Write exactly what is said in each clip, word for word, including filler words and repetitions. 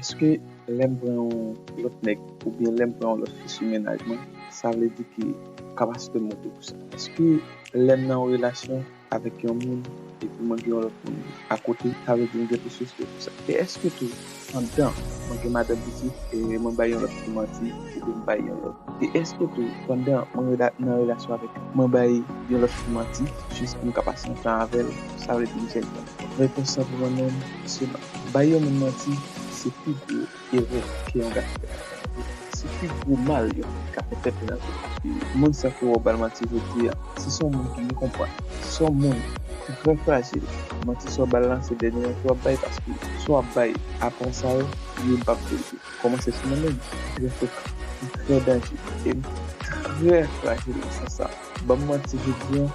Èske lè m pran yon lòt nèg oubyen lè m pran yon lòt fi sou mennaj mwen, sa vle di ke kapasite m monte pou sa? Èske lè m nan yon relasyon avèk yon moun epi mwen gen yon lòt moun akote, sa vle di m gen plis respè pou sa? E èske tou, pandan mwen gen madanm pitit, e mwen bay yon lòt fi manti, oubyen m bay yon lòt? E èske tou, pandan mwen rela- nan relasyon avèk, mwen bay yon lòt fi manti, jis pou m ka pase yon tan avè l, sa vle di m jèn? Repons lan pou mwen menm, se non. Bay yon moun manti, se pi gwo erè ke yon gason fè. Se pi gwo mal yon moun ka fè tèt li nan vi. Paske moun sa ke w ap ba l manti jodi a, si se yon moun ki byen konprann, si se yon moun ki trè frajil, manti sa w ba l lan, se dènye manti w ap bay, paske sa w ap bay apre sa yo, yo p ap verite. Kòmanse sou mwen menm, trè frekan, li trè danjere, e m trè frajil nan sans sa. Ban m manti jodi an,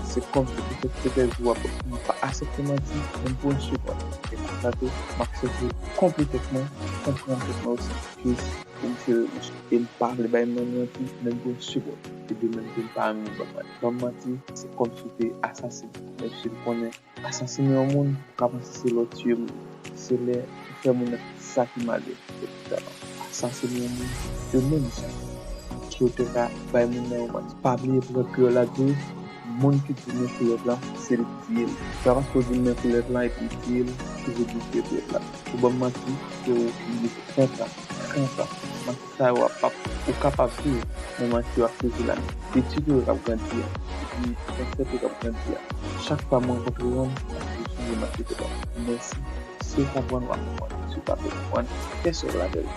se kòmsi se kèk jou w ap, m pa aksepte manti, menm pou yon segonn. E konsa tou, m aksepte konpletman, konprann tèt mwen osi, jis pou m sere bouch. E m pa vle bay moun manti, menm pou yon segonn. E de menm tou, m pa renmen moun ban m manti. Ban m manti, se kòmsi w te asasinen, menm si l konnen asasinen yon moun, ou ka panse se lè w tiye moun. Se lè ou fè moun nan fè sa ki mal yo. Asasinen yon moun, de menm jan, si w te ka bay moun nan yon manti. Pa bliye pwovèb kreyòl la di, moun ki di men koulèv la, se li ki tiye l. Se pa paske w di men koulèv la epi w tiye l, ke w di tiye koulèv la. Ou ban m manti, se ou ki mete trant an, trant an. Manti sa yo ap, ap, ou kapab viv, men manti yo ap sezi lavi. Etid ou yo k ap grandi a, epi konsèp yo k ap grandi a. Chak fwa mwen rankontre yon, m ap toujou sonje manti yo te ban mwen. Mèsi. Si w konprann, w ap konprann. Si w pa konprann, fè sòl avè l.